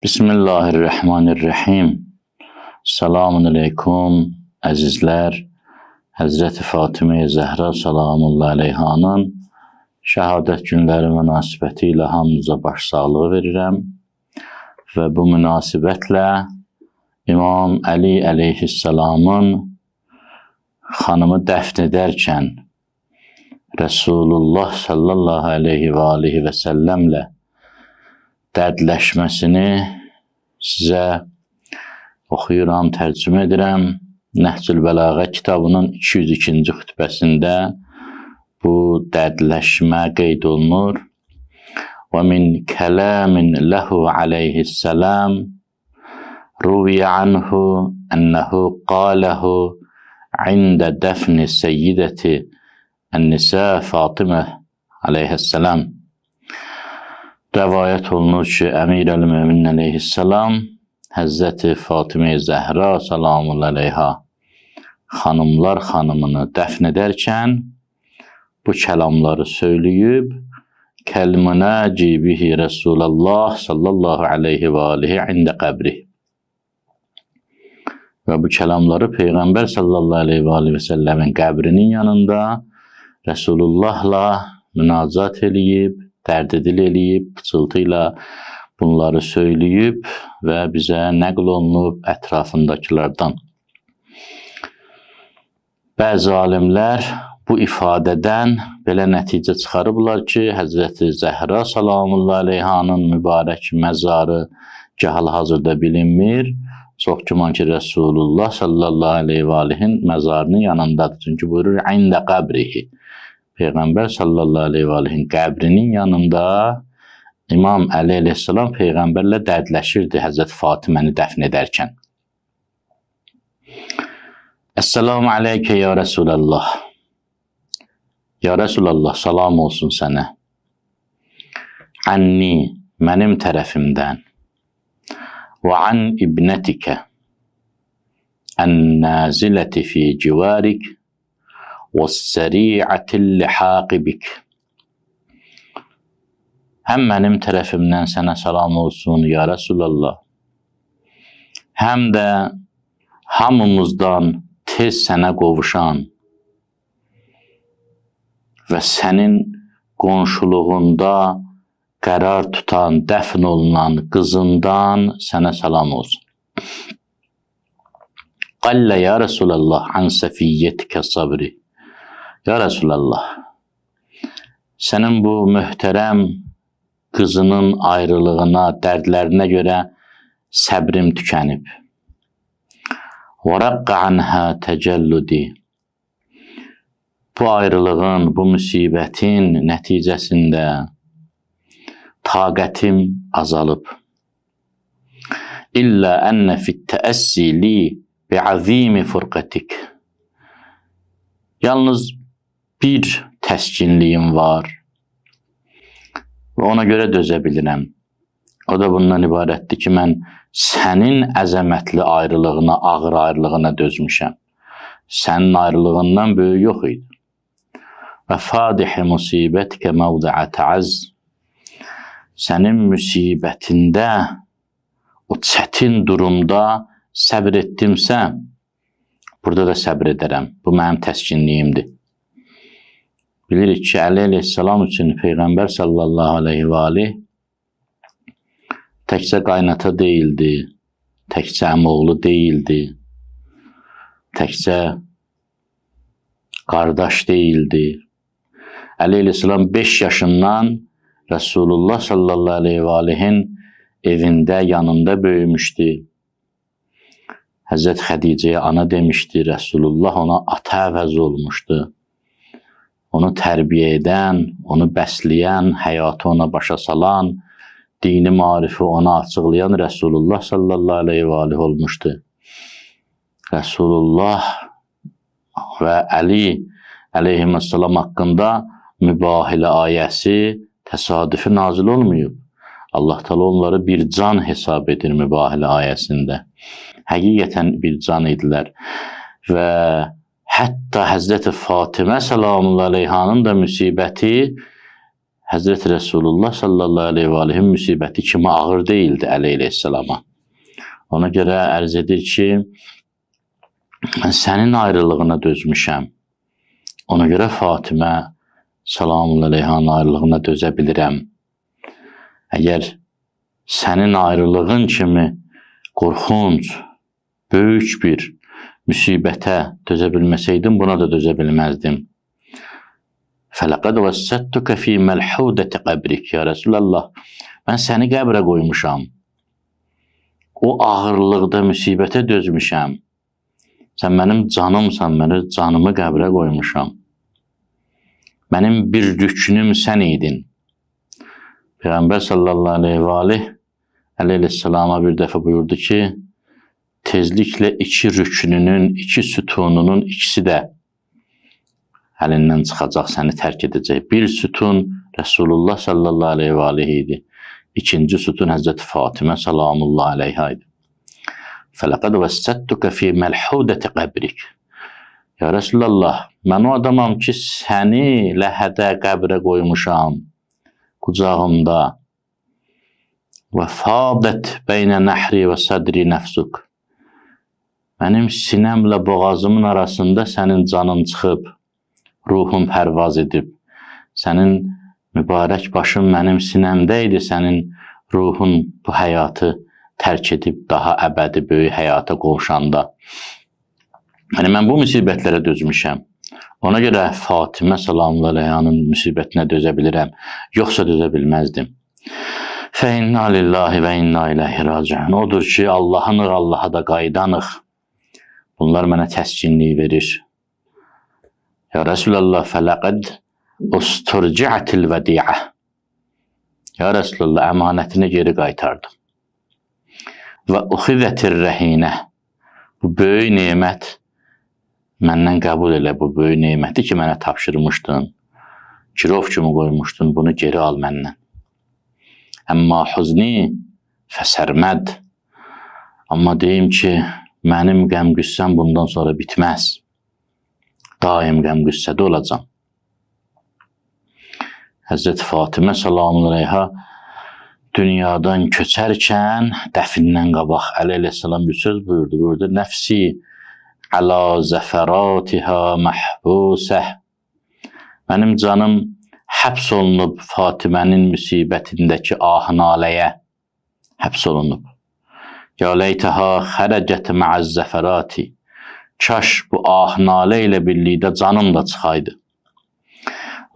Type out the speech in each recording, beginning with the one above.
Bismillahirrahmanirrahim. Selamun aleyküm əzizlər. Həzrəti Fatimə Zəhra salamullah aleyhanın şəhadət günləri münasibəti ilə hamınıza başsağlığı verirəm və bu münasibətlə İmam Əli əleyhissalamın xanımı dəfn edərkən Resulullah sallallahu aleyhi və alihi və səlləmlə dərdləşməsini sizə oxuyuram, tərcümə edirəm. Nəhcül Bəlağə kitabının 202-ci xütbəsində bu dərdləşmə qeyd olunur. Və min kələmin lehu aleyhissalam ruviyə anhu ənəhu qaləhu ində dəfni seyyidəti ən-nisə Fatimə aleyhissalam. Rəvayət olunur ki, Əmir əl-Möminin əleyhissalam Həzrəti Fatimə Zəhra salamun əleyha xanımlar xanımını dəfn edərkən bu kəlamları söyləyib kəl-münaci bihi Rəsulallah sallallahu aleyhi və alihi ində qəbri və bu kəlamları Peyğəmbər sallallahu aleyhi və alihi və səlləmin qəbrinin yanında Rəsulullahla münacat eləyib, dərdidil eləyib, pıçıltı ilə bunları söyləyib və bizə nəql olunub ətrafındakılardan. Bəzi alimlər bu ifadədən belə nəticə çıxarıblar ki, Həzrəti Zəhra salamullah aleyhanın mübarək məzarı ki, hal-hazırda bilinmir. Çox güman ki, Rəsulullah sallallahu aleyhi və alihin məzarının yanındadır. Çünki buyurur, ində qəbrihi. Peyğəmbər sallallahu aleyhi və alihin qəbrinin yanında İmam Əli əleyhissalam Peyğəmbərlə dərdləşirdi Həzrət Fatiməni dəfn edərkən. Əssalamu aleykə ya Rəsulallah. Ya Rəsulallah, salam olsun sənə. Anni, mənim tərəfimdən. Və an ibnətikə ən-naziləti fi civarik və-səri'ətil lihaqi bik. Həm mənim tərəfimdən sənə salam olsun ya Rəsulallah. Həm də hamımızdan tez sənə qovuşan və sənin qonşuluğunda qərar tutan, dəfn olunan qızından sənə salam olsun. Qallə ya Rəsulallah an səfiyyətikə sabri. Ya Rəsulallah, sənin bu möhtərəm qızının ayrılığına, dərdlərinə görə səbrim tükənib. Və rəqqa anhə təcəllüdi. Bu ayrılığın, bu müsibətin nəticəsində taqətim azalıb. İllə ənə fit-təəssi li bi'azimi furqatik. Yalnız bir təskinliyim var və ona görə dözə bilirəm. O da bundan ibarətdir ki, mən sənin əzəmətli ayrılığına, ağır ayrılığına dözmüşəm. Sənin ayrılığından böyük yox idi. Və fadihi musibətikə məvdi'a təazz. Sənin müsibətində, o çətin durumda səbr etdimsə, burada da səbr edərəm. Bu mənim təskinliyimdir. Bilirik ki, Əli əleyhissalam üçün Peyğəmbər sallallahu aleyhi və alih təkcə qaynata deyildi, təkcə əmoğlu deyildi, təkcə qardaş deyildi. Əli əleyhissalam 5 yaşından Rəsulullah sallallahu aleyhi və alihin evində, yanında böyümüşdü. Həzrət Xədicəyə ana demişdi, Rəsulullah ona ata əvəz olmuşdu. Onu tərbiyə edən, onu bəsləyən, həyatı ona başa salan, dini marifi ona açıqlayan Rəsulullah sallallahu aleyhi və aleyhi olmuşdu. Rəsulullah və Əli əleyhissalam haqqında mübahilə ayəsi təsadüfi nazil olmayıb. Allah Teala onları bir can hesab edir mübahilə ayəsində. Həqiqətən bir can idilər və hətta Həzrəti Fatimə salamullah aleyhanın da müsibəti Həzrət Resulullah sallallahu aleyhi və aleyhi müsibəti kimi ağır deyildi Əli əleyhissalama. Ona görə ərz edir ki, mən sənin ayrılığına dözmüşəm. Ona görə Fatimə salamun əleyhanın ayrılığına dözə bilirəm. Əgər sənin ayrılığın kimi qorxunc, böyük bir müsibətə dözə bilməsəydim, buna da dözə bilməzdim. Fələqəd vəssəttukə fi məlhudəti qəbrik, ya Resulallah. Mən səni qəbrə qoymuşam. O ağırlıqda müsibətə dözmüşəm. Sən mənim canımsan, mən öz canımı qəbrə qoymuşam. Mənim bir rüknüm sən idin. Peyğəmbər sallallahu aleyhi və aleyh əleyhissalama bir dəfə buyurdu ki, tezliklə iki rüknünün, iki sütununun ikisi də əlindən çıxacaq, səni tərk edəcək. Bir sütun Resulullah sallallahu aleyhi və aleyhi idi. İkinci sütun Həzrəti Fatimə salamullah aleyha idi. Fələqəd vəssəttukə fi məlhudəti qəbrik. Ya Resulallah, mən o adamam ki, səni ləhədə qəbrə qoymuşam qucağımda. Və fadət beynə nəhri və sədri nəfsuk. Mənim sinəmlə boğazımın arasında sənin canın çıxıb, ruhum pərvaz edib. Sənin mübarək başın mənim sinəmdə idi, sənin ruhun bu həyatı tərk edib daha əbədi böyük həyata qovuşanda. Yəni mən bu müsibətlərə dözmüşəm. Ona görə Fatimə salamlı əleyhanın müsibətinə dözə bilirəm. Yoxsa dözə bilməzdim. Fə inna lillahi və inna ileyhi raciun. Odur ki, Allahınıq, Allaha da qayıdanıq. Bunlar mənə təskinlik verir. Ya Resulallah, fələqəd usturci'atil vədi'ə. Ya Resulallah, əmanətini geri qaytardım. Və uxizətir rəhinə. Bu böyük nemət məndən qəbul elə, bu böyük neməti ki, mənə tapşırmışdın. Girov kimi qoymuşdun, bunu geri al məndən. Əmma huzni fəsərməd. Amma deyim ki, mənim qəm-qüssəm bundan sonra bitməz. Daim qəm-qüssədə olacam. Həzrət Fatimə salamun əleyha dünyadan köçərkən dəfindən qabaq Əli əleyhissalam bir söz buyurdu. Buyurdu, nəfsi əla zəfəratiha məhbusəh. Mənim canım həbs olunub Fatimənin müsibətindəki ah-naləyə həbs olunub. Ya leytəha xərəcət mə'əz zəfərati. Kaş bu ah-nalə ilə birlikdə canım da çıxaydı.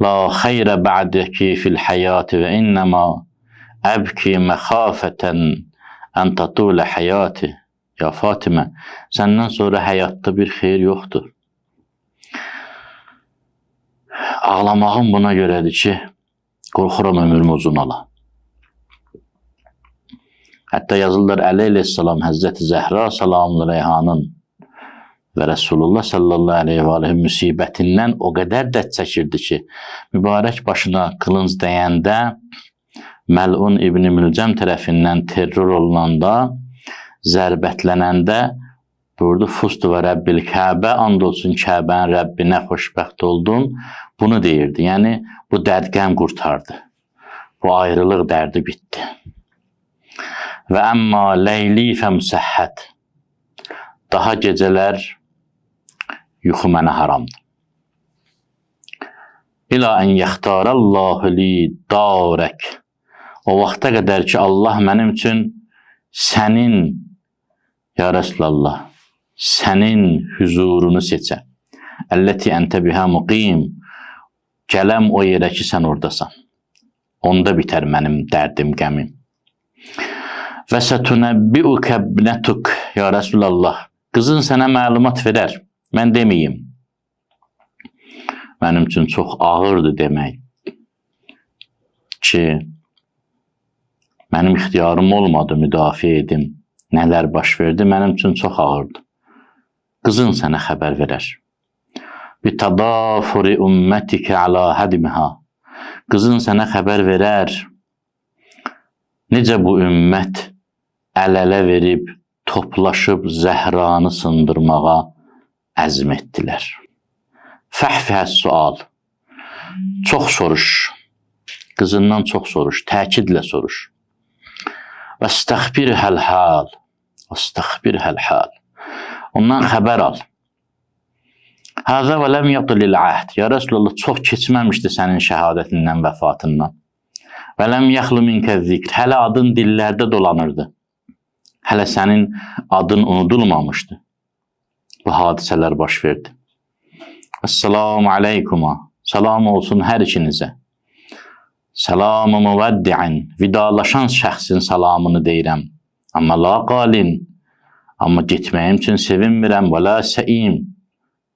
La xeyrə ba'dəki fil həyati və innəma əbki məxafətən ən tatulə həyati. Ya Fatimə, səndən sonra həyatda bir xeyir yoxdur. Ağlamağım buna görədir ki, qorxuram ömrüm uzun ola. Hətta yazırlar Əli əleyhissalam Həzrəti Zəhra salamlı reyhanın və Resulullah sallallahu aleyhi və aleyhi müsibətindən o qədər dərd çəkirdi ki, mübarək başına qılınc dəyəndə Məlun İbni Mülcəm tərəfindən terror olunanda, zərbətlənəndə buyurdu, Fustu və Rəbbil Kəbə, and olsun Kəbənin Rəbbinə xoşbəxt oldum. Bunu deyirdi. Yəni, bu dərd qəm qurtardı. Bu ayrılıq dərdi bitdi. Və əmma leyli fəmsəhət. Daha gecələr yuxu mənə haramdır. İla ən yəxtarallahu li darək. O vaxta qədər ki, Allah mənim üçün sənin, ya Resulallah, sənin hüzurunu seçə. Əlləti əntə bihə muqim. Gələm o yerə ki, sən oradasan. Onda bitər mənim dərdim, qəmim. Və sətunəbbiukə ibnətuk, ya Resulallah. Qızın sənə məlumat verər. Mən deməyim. Mənim üçün çox ağırdır demək ki, mənim ixtiyarım olmadı müdafiə edim. Nələr baş verdi, mənim üçün çox ağırdır. Qızın sənə xəbər verər. Bi tadafuri ümmətikə alə hədmiha. Qızın sənə xəbər verər. Necə bu ümmət əl-ələ verib, toplaşıb Zəhranı sındırmağa əzm etdilər. Fəhfəhə sual. Çox soruş. Qızından çox soruş, təkidlə soruş. Və stəxbirhəl hal. Vəstəxbirhəl hal. Ondan xəbər al. Həzə və ləm yatulil əhd. Ya Resulallah, çox keçməmişdi sənin şəhadətindən, vəfatından. Və ləm yaxlu minkə zikr. Hələ adın dillərdə dolanırdı. Hələ sənin adın unudulmamışdı. Bu hadisələr baş verdi. Esselamu aleykuma. Salam olsun hər ikinizə. Salamı müvəddi'in. Vidalaşan şəxsin salamını deyirəm. Amma la qalin. Amma getməyim üçün sevinmirəm. Və la səim.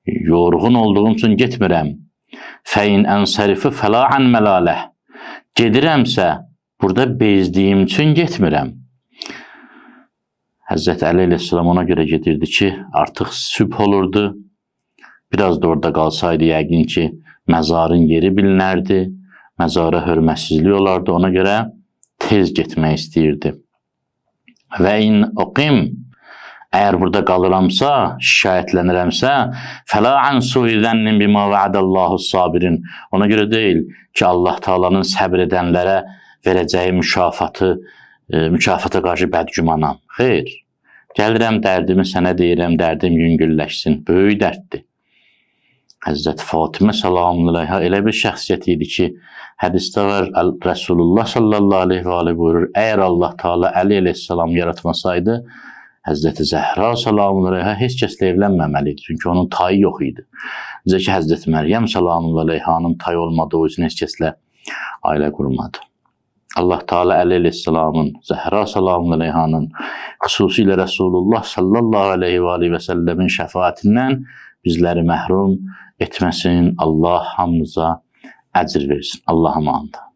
Yorğun olduğum üçün getmirəm. Fəin ənsərifi fəla an məlaləh. Gedirəmsə, burada bezdiyim üçün getmirəm. Həzrət Əli əleyhissalam ona görə gedirdi ki, artıq sübh olurdu. Biraz da orada qalsaydı yəqin ki, məzarın yeri bilinərdi, məzara hörmətsizlik olardı. Ona görə tez getmək istəyirdi. Və in uqim, əgər burada qalıramsa, şikayətlənirəmsə, fəla an su'i zənnin bima va'adallahu sabirin. Ona görə deyil ki, Allah Taala'nın səbr edənlərə verəcəyi mükafatı, mükafata qarşı bədgümanam. Xeyr. Gəlirəm dərdimi sənə deyirəm, dərdim yüngülləşsin. Böyük dərddir. Həzrət Fatimə salamü əleyha elə bir şəxsiyyət idi ki, hədisdə var, Rəsulullah sallallahu aleyhi və aleyhi buyurur, əgər Allah Taala Əli əleyhissalam yaratmasaydı, Həzrəti Zəhra salamü əleyha heç kəslə evlənməməli idi. Çünki onun tayı yox idi. Necə ki, Həzrəti Məryəm salamü əleyhanın tayı olmadığı üçün heç kəslə ailə qurmadı. Allah Teala Əli əleyhissalamın, Zəhra salamü əleyhanın, xüsusilə Rəsulullah sallallahu aleyhi və aleyhi və səlləmin şəfaətindən bizləri məhrum etməsin. Allah hamımıza əcr versin. Allah'a emanet.